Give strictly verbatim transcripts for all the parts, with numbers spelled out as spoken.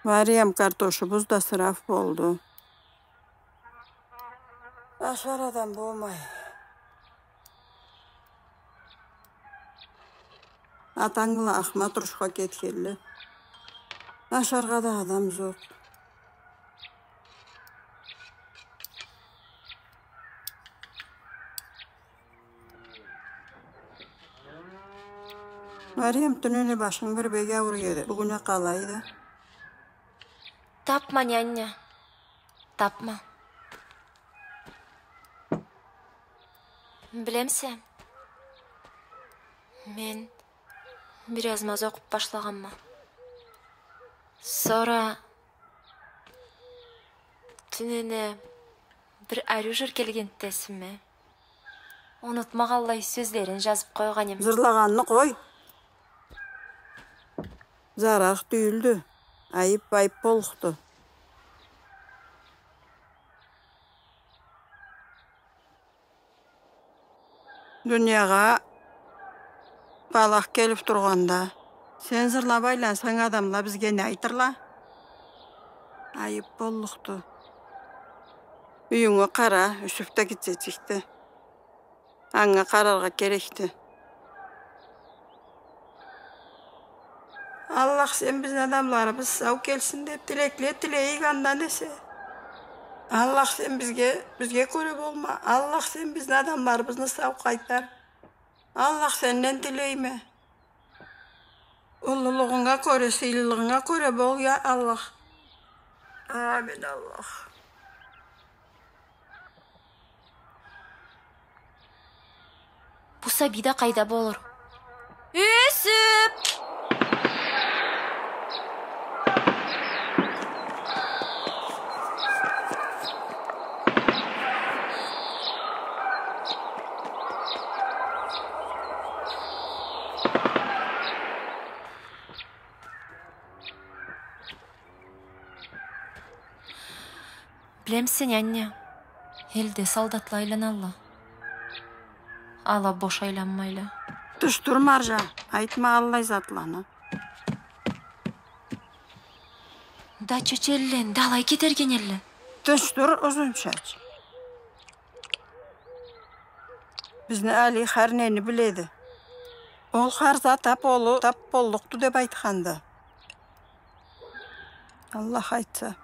Мариям, картошубуз да ысраф болду. Ашар адам болмай. Атанг бла Ахмат урушха кетгенле. Ашаргъа да адам зокъ. Мариям, тюнене башынг бир бек ауруй эди. Бюгюн а къалайды? Тапма, няня. Тапма. Билемисе, мен бир язмаз окъуп башлагъанма. Сора тюнене бир ариу жыр келгенди эсиме. Унутмагъанлай сёзлерин жазып къойгъан эм. Жырлагъанны къой. Зарар тюйюлдю. Айып, айып боллукъду. Дуниягъа палах келип тургъанда, сен жырлап айлансанг, адамла бизге не айтырла? Айып боллукъду. Юйюнге къара, юсюп да гитчечикди. Анга къараргъа керекди. Аллах, сен бизни адамларыбыз сау келсин деп тилекле тилейик, андан эсе. Аллах, сен бизге, бизге кёре болма. Аллах, сен бизни адамларыбызны сау къайтар. Аллах, сенден тилейме. Уллулугъунга кёре, сыйлылыгъынга кёре бол, я Аллах. Амин, Аллах. Бу сабий да къайда болур? Юсюп! Билемисе, няня, элде солдатла айланалла. Ала бош айланмайла. Тыш тур, Маржа, айтма аллай затланы. Да чёчелле, да алай кетерген элле. Тыш тур, узун чач. Бизни Али хар нени биледи. Ол хар зат тап болу-, тап боллукъду деп айтханды. Аллах айтса.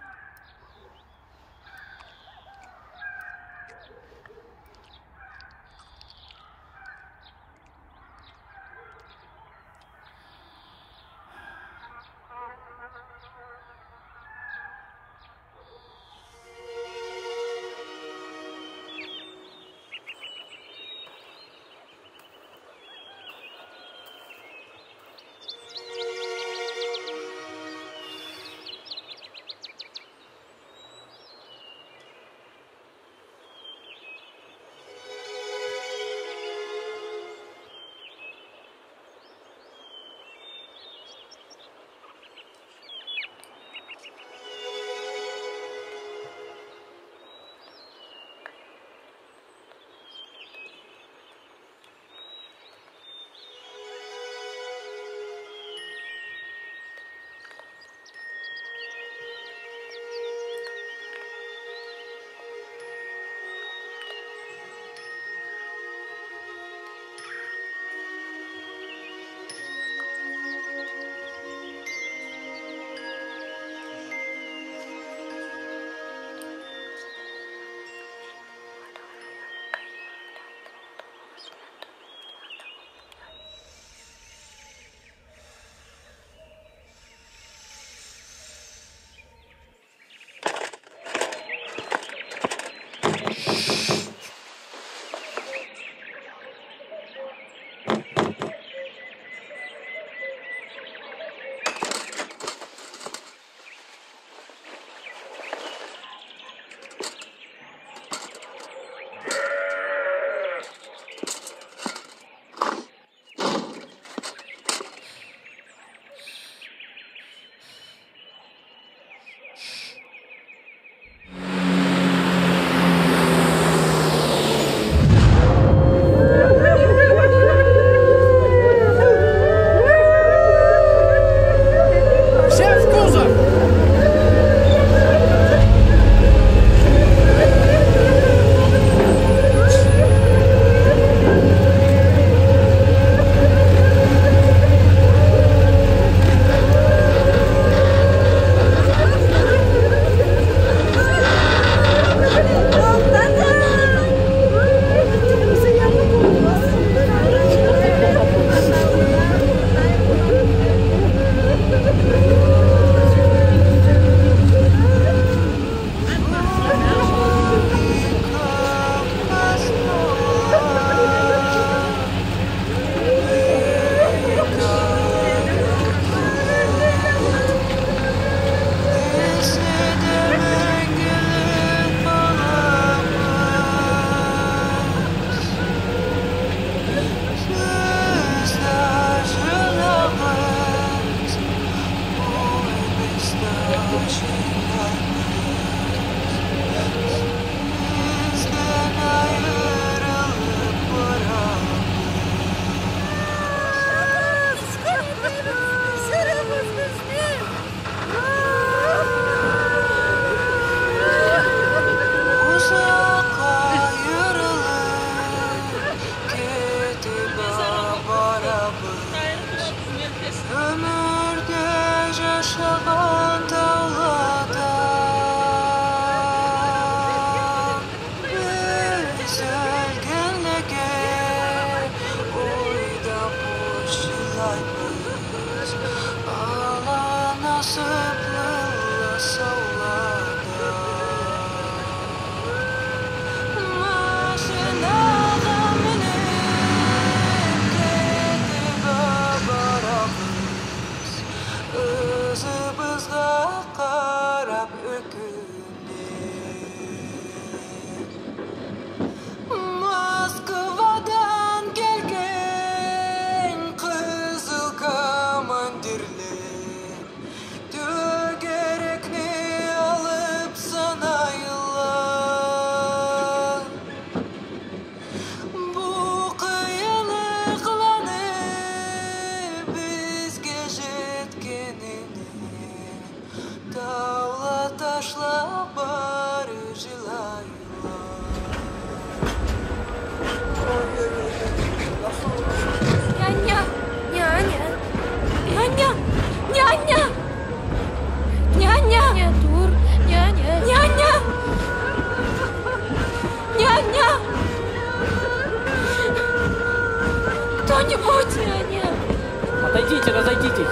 Идите, разойдитесь.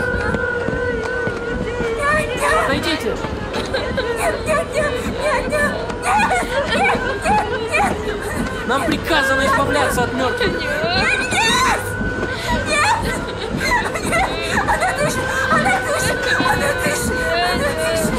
Разойдитесь. Нам приказано избавляться от мёртвых. Нет! Нет! Нет! Она дышит! Она дышит! Она дышит! Она дышит!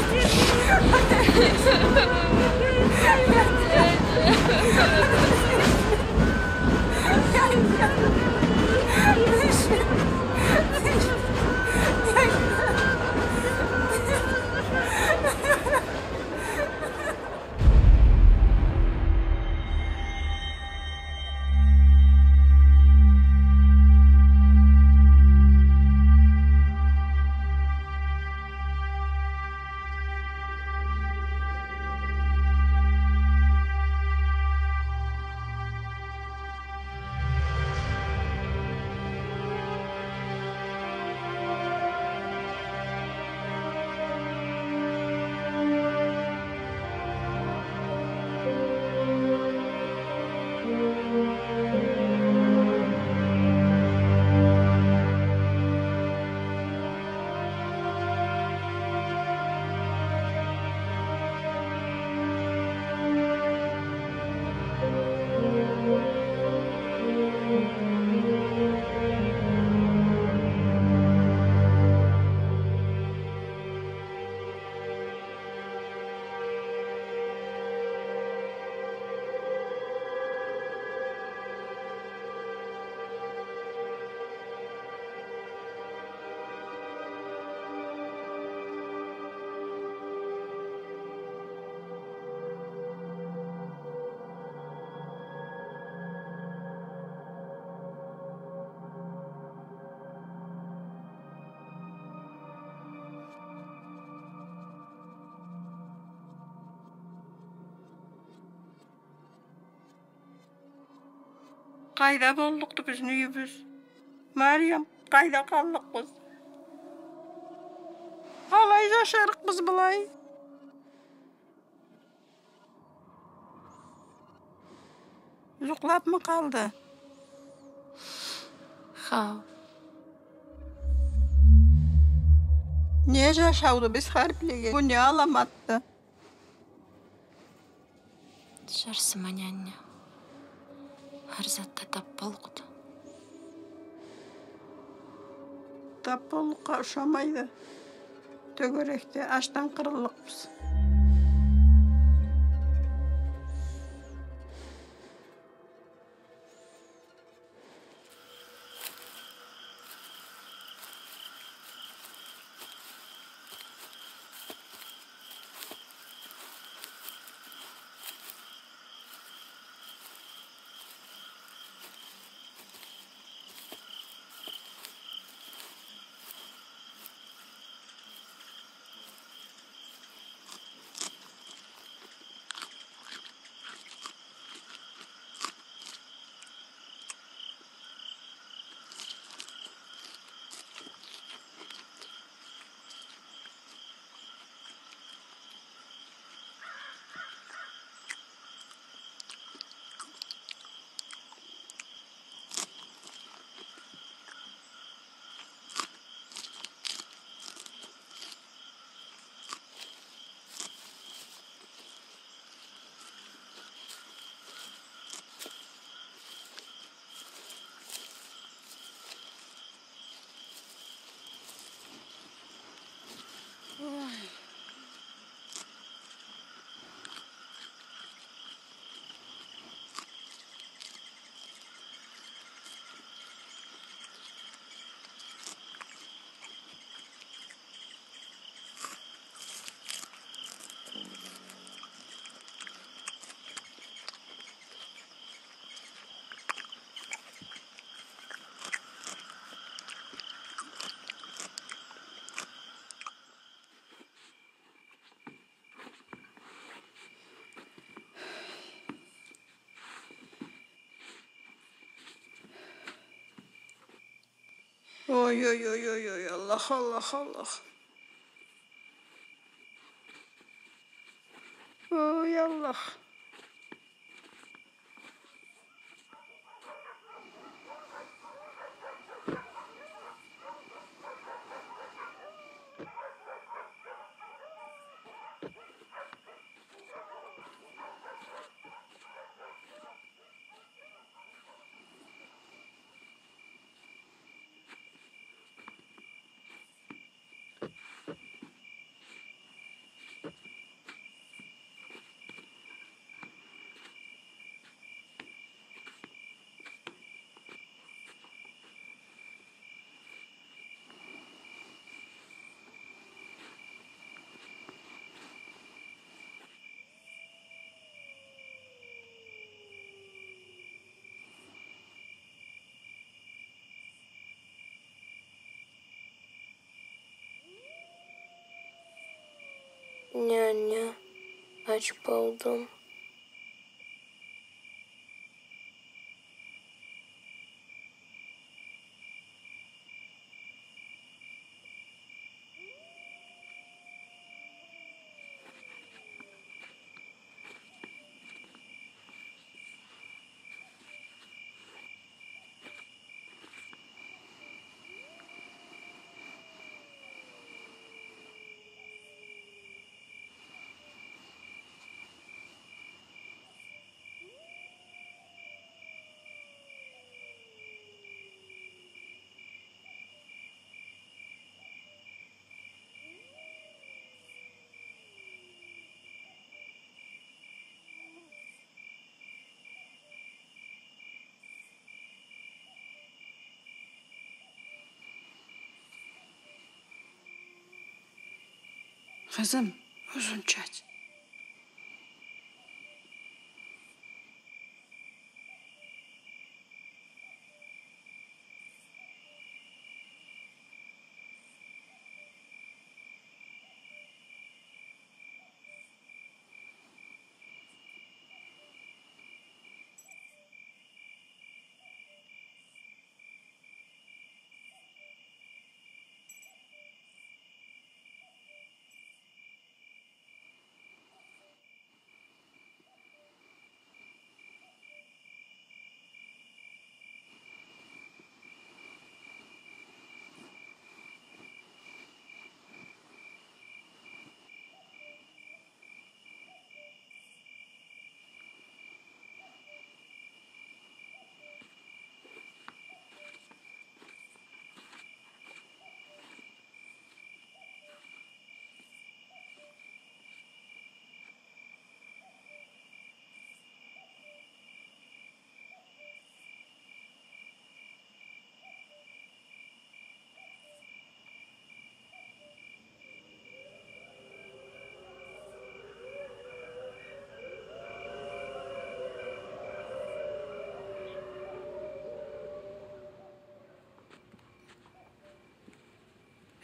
Къайда боллукъду бизни юйюбюз? Мариям, къайда къаллыкъбыз? Къалай жашарыкъбыз былай? Жукълапмы къалды? Хау. Не жашауду биз хариплеген? Бу не аламатды? Жарсыма, няня. Хар затда тап боллукъду. Тап боллукъгъа ушамайды. Тёгерекде ачдан къырыллыкъбыз. Ой, ой, ой, ой, ой, Аллах, Аллах, Аллах. Ой, Аллах. Няня, ач болдум. Къызым, узунча.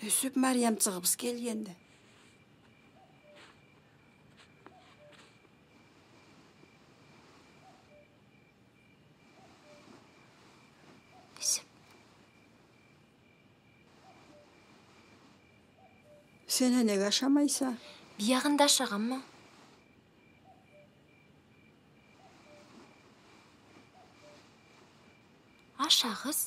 Юсюп, Мариям, чыгъыбыз келгенди. Юсюп. Сен а неге ашамайса? Биягъында ашагъанма. Ашагъыз.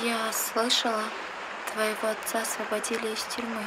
Я слышала, твоего отца освободили из тюрьмы.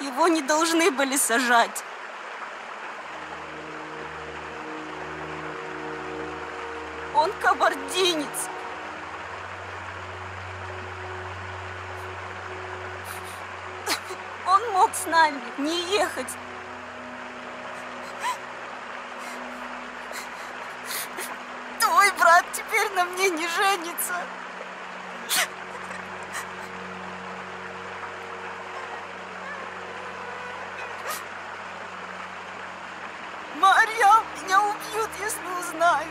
Его не должны были сажать. Он кабардинец. Он мог с нами не ехать. Твой брат теперь на мне не женится. Марьям, меня убьют, если узнают.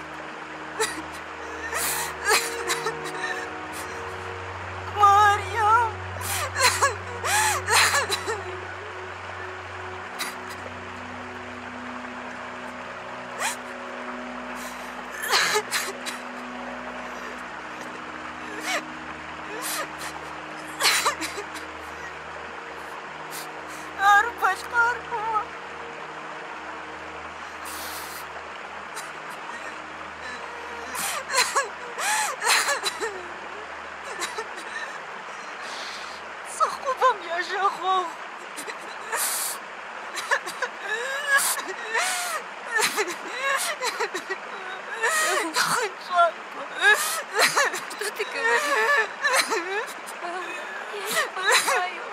Марьям. Что ты говоришь? Я не понимаю.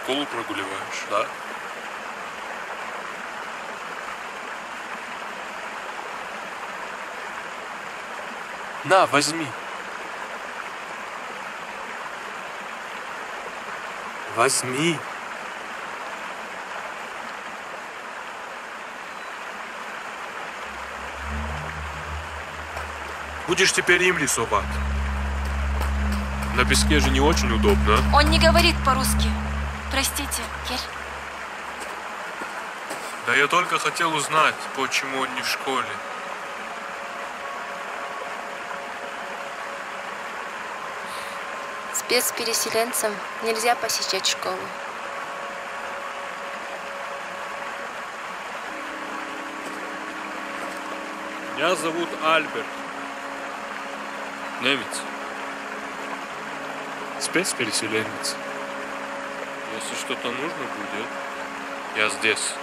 Школу прогуливаешь, да? На, возьми. Возьми. Будешь теперь им рисовать. На песке же не очень удобно. Он не говорит по-русски. Простите, Кир. Да я только хотел узнать, почему он не в школе. Спецпереселенцам нельзя посещать школу. Меня зовут Альберт. Немец. Спецпереселенец. Если что-то нужно будет, я здесь.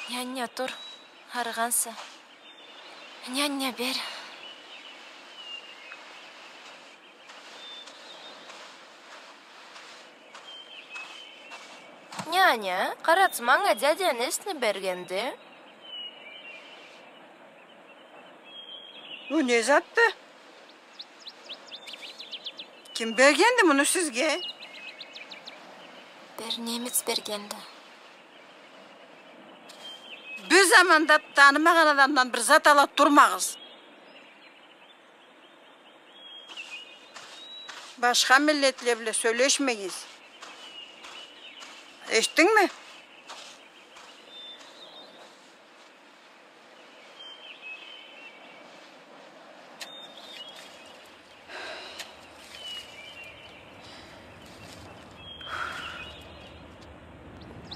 Няня, тур, арыгъанса. Няня, бер. Няня, къарачы, манга дядя несни бергенди? Бу не затды? Ким бергенди муну сизге? Бир немец бергенди. Бир заманда танымагъан адамдан бир зат ала турмагъыз. Башха миллетле бла сёлешмегиз. Эшитдингми?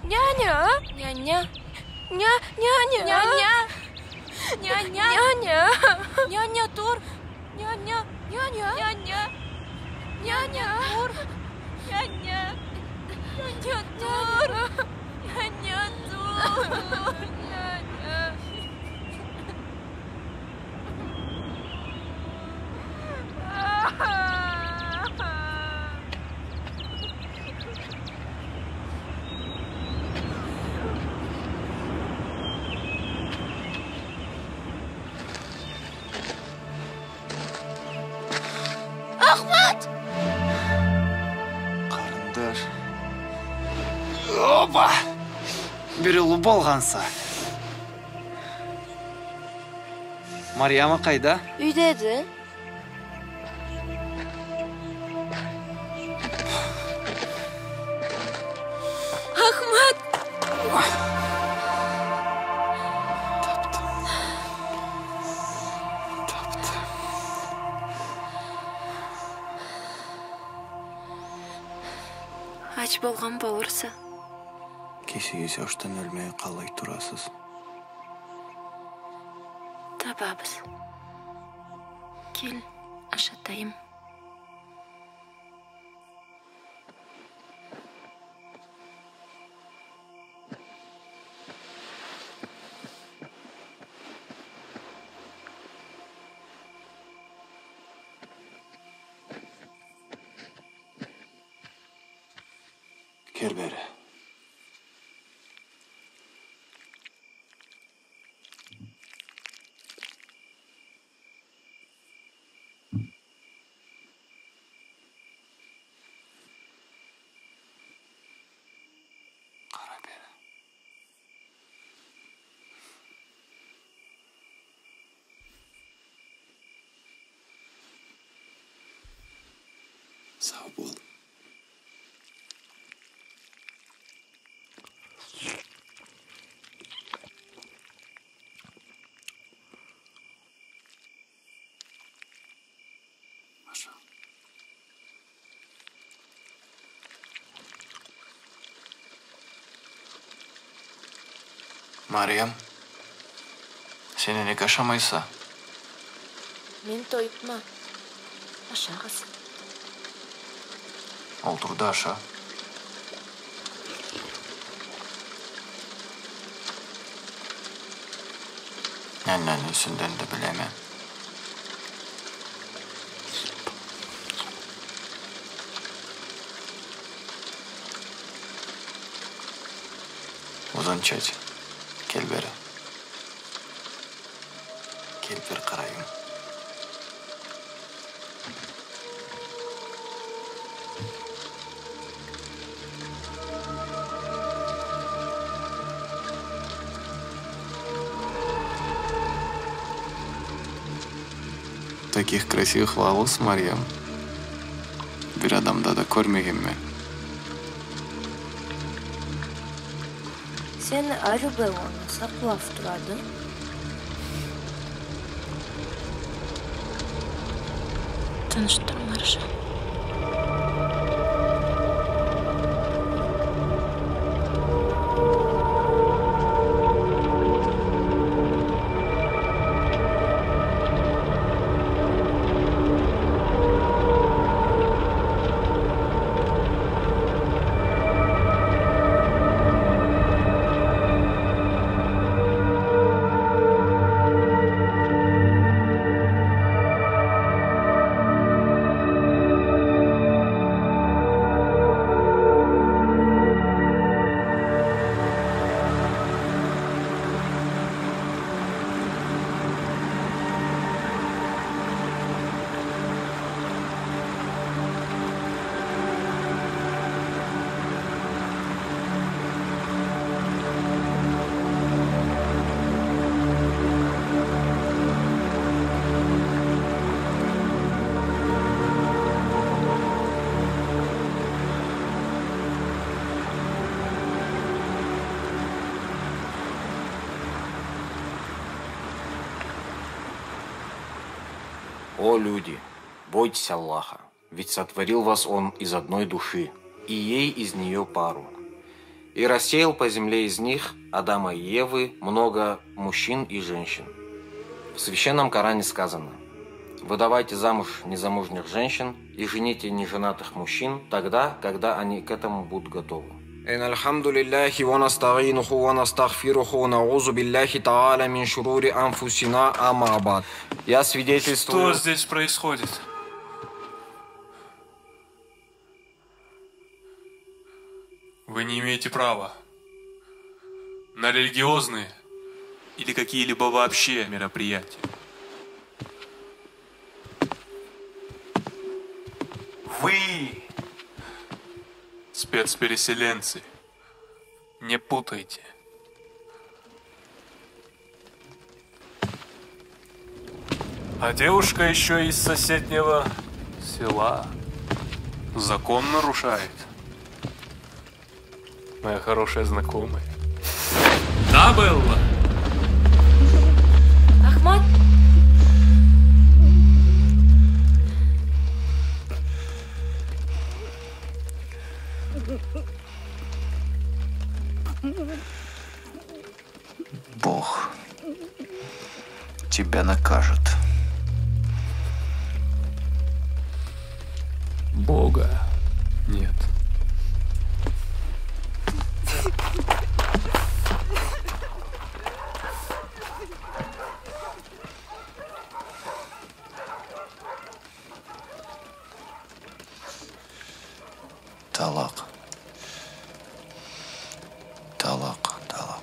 Няня! Няня! Ня-, няня! Няня! Няня! Няня! Няня, тур! Няня! Няня! Няня! Няня, тур! Няня! Няня, тур! Няня, тур! Няня! Ахмат! Къарындаш. Опа! Бир уллу болгъанса. Марьяма къайда? Юйдеди. Ахмат! Тапдым. Тапдым. Ач болгъан болурса. Кесигиз ачдан ёлмей къалай турасыз? Табабыз. Кел, ашатайым. Кел бери. Къара бери. Сау бол. Аша. Мариям, сен нек ашамайса? Мен тоюпма. Ашагъыз. Олтур да аша. Ненени юсюнден да билеме. Узун чач, кел бери. Кел бир къарайым. Таких красивых волос, Мариям, бир адамда да кёрмегенме. Сен ариу бла сакълап турады. Тынч тур, Маржан. О люди, бойтесь Аллаха, ведь сотворил вас Он из одной души, и ей из неё пару. И рассеял по земле из них, Адама и Евы, много мужчин и женщин. В Священном Коране сказано: «Выдавайте замуж незамужних женщин и жените неженатых мужчин тогда, когда они к этому будут готовы». إن الحمد لله ونستعينه ونستغفره ونعوذ بالله تعالى من شرور أنفسنا، أما بعد. Я свидетельствую. Что здесь происходит? Вы не имеете права на религиозные или какие-либо вообще мероприятия. Вы, спецпереселенцы, не путайте. А девушка ещё из соседнего села. Закон нарушает. Моя хорошая знакомая. Да, Белла? Ахмат? Бог тебя накажет. Бога нет. Талакъ. Талакъ, талакъ.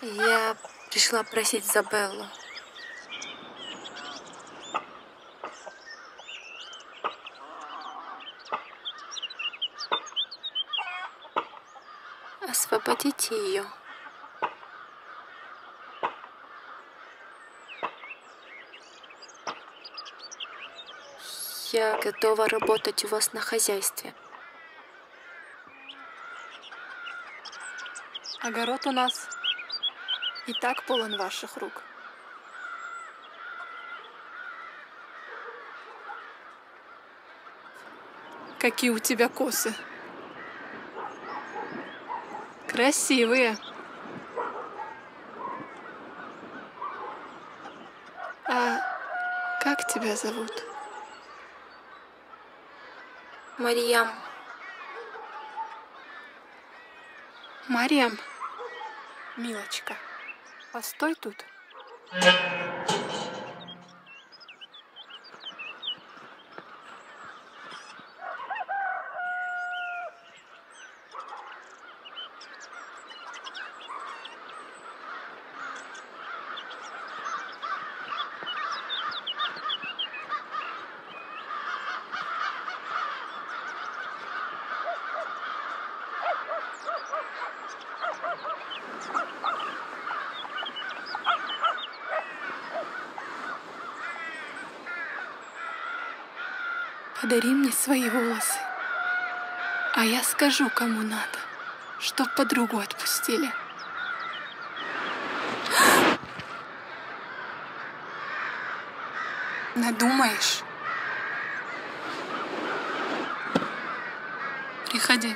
Я пришла просить за Беллу. Освободите её. Я готова работать у вас на хозяйстве. Огород у нас и так полон ваших рук. Какие у тебя косы. Красивые. А как тебя зовут? Мариям. Мариям, милочка, постой тут. Подари мне свои волосы, а я скажу, кому надо, чтоб подругу отпустили. Надумаешь? Приходи.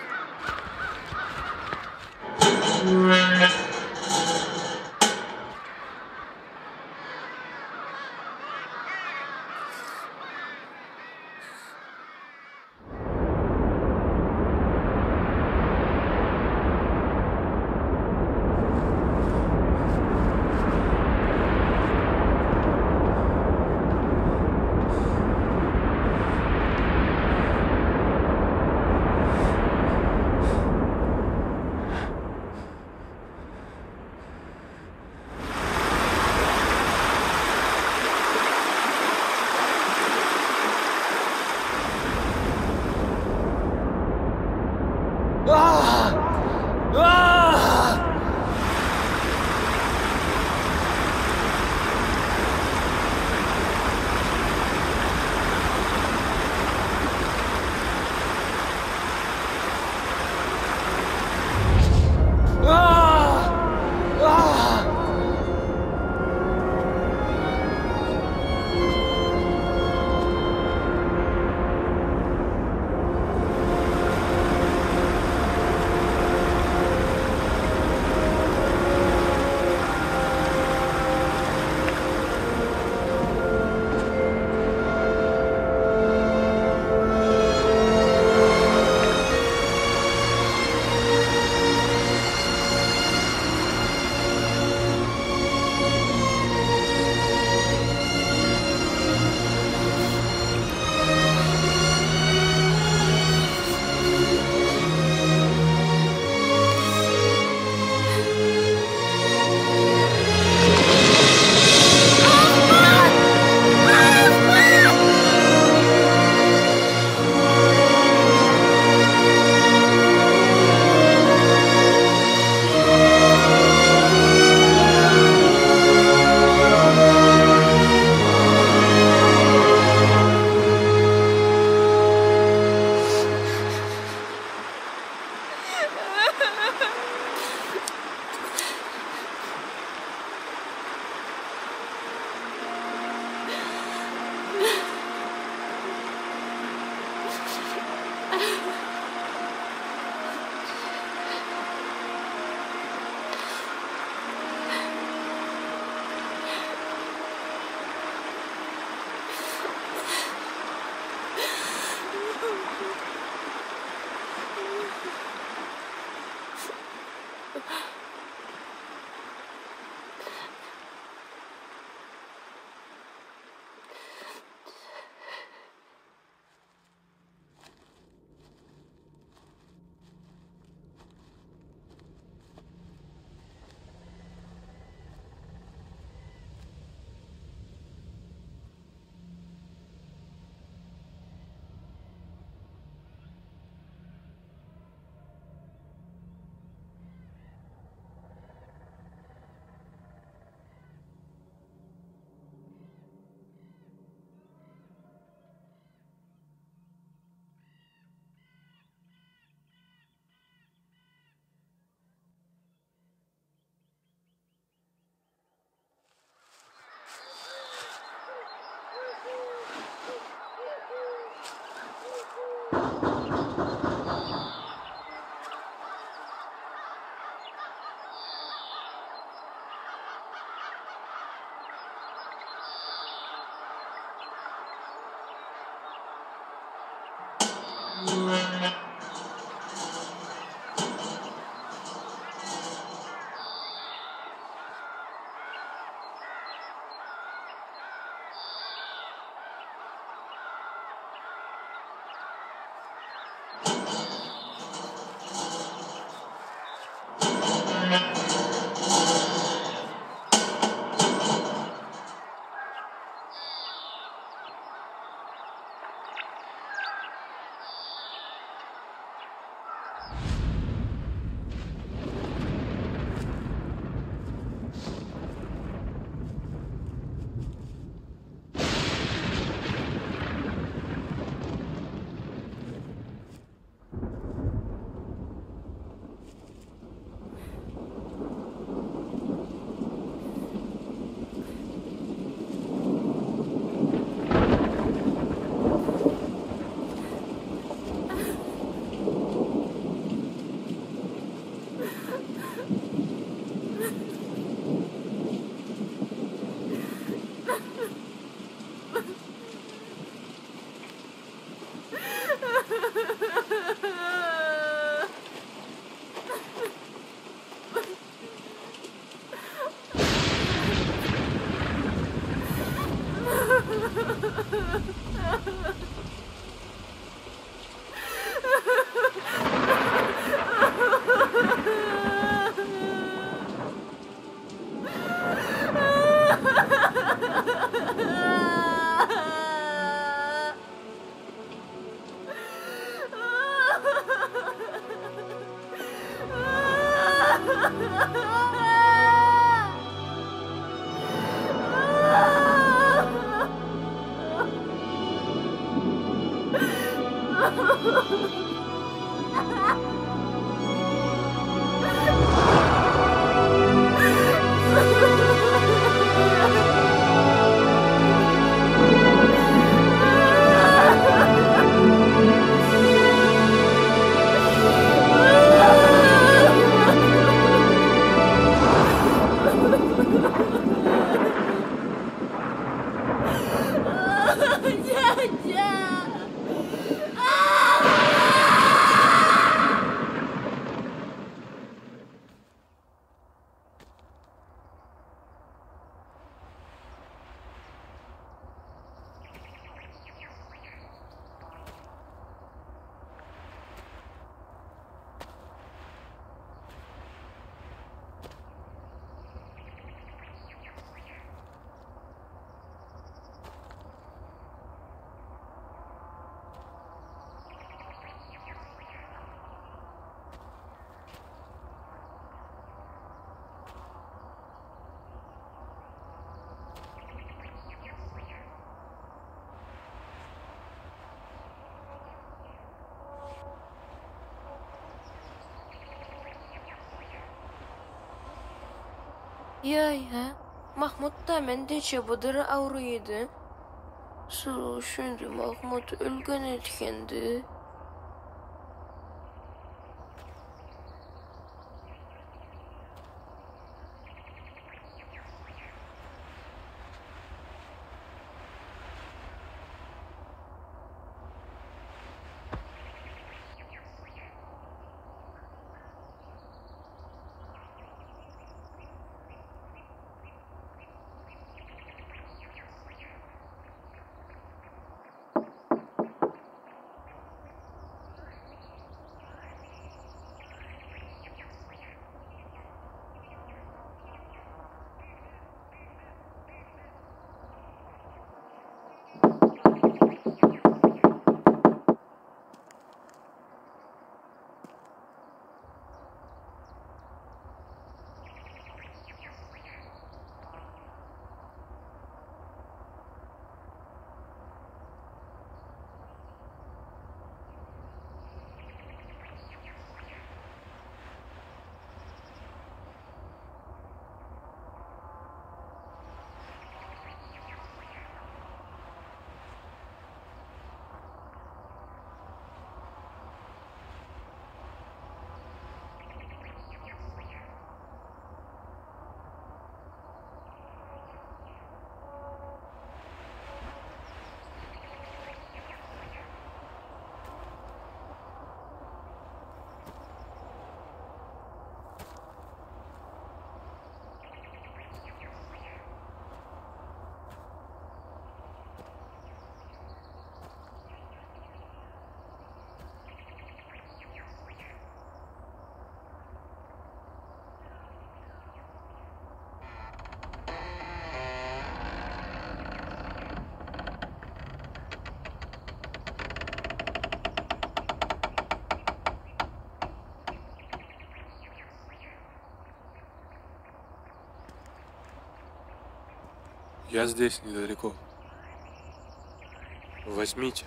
Я, я, Махмут да менден ча быдыры ауруйду. Сора шёндю Махмут ёлген этгенди. Я здесь, недалеко. Возьмите.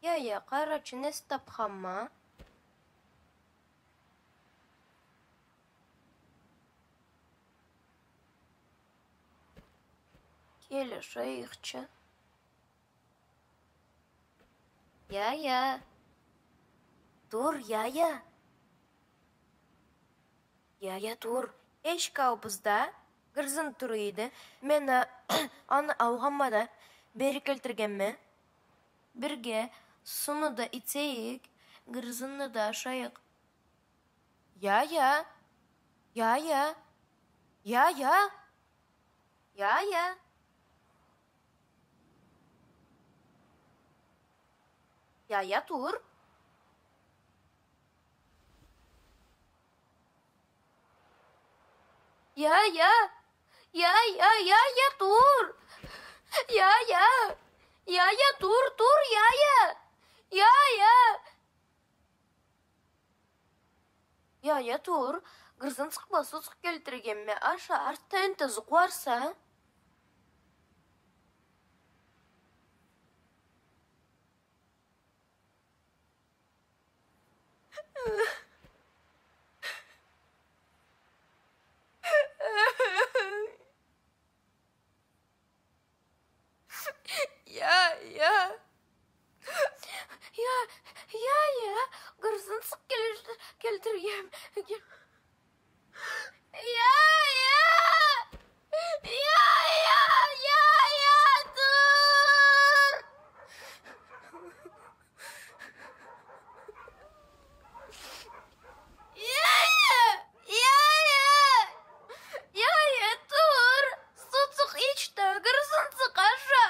Я, я, къарачы, не тапханма. Кел, ашайыкъчы. Я, я. Тур, я, я. Я, я, тур. Эшик аууубузда гырзын тура эди. Мен, а, аны аугъанма да, бери келтиргенме. Бирге сууну да ичейик, гырзынны да ашайыкъ. Я, я. Я, я. Я, я. Я, я. Я, я, тур. Я, я. Я, я, я, я, тур. Я, я. Я, я, тур, тур, я, я. Я, я. Я, я, тур. Гырзынцыкъ бла суучукъ келтиргенме, аша, артда энтта зукъуарса. Я, я. Я, я, я. Гырзынцыкъ келтир-, келтиргенме. Я, я. Я, я, я, я, тур. Я, я, я, я. Я, я, тур. Суучукъ ич да, гырзынцыкъ аша.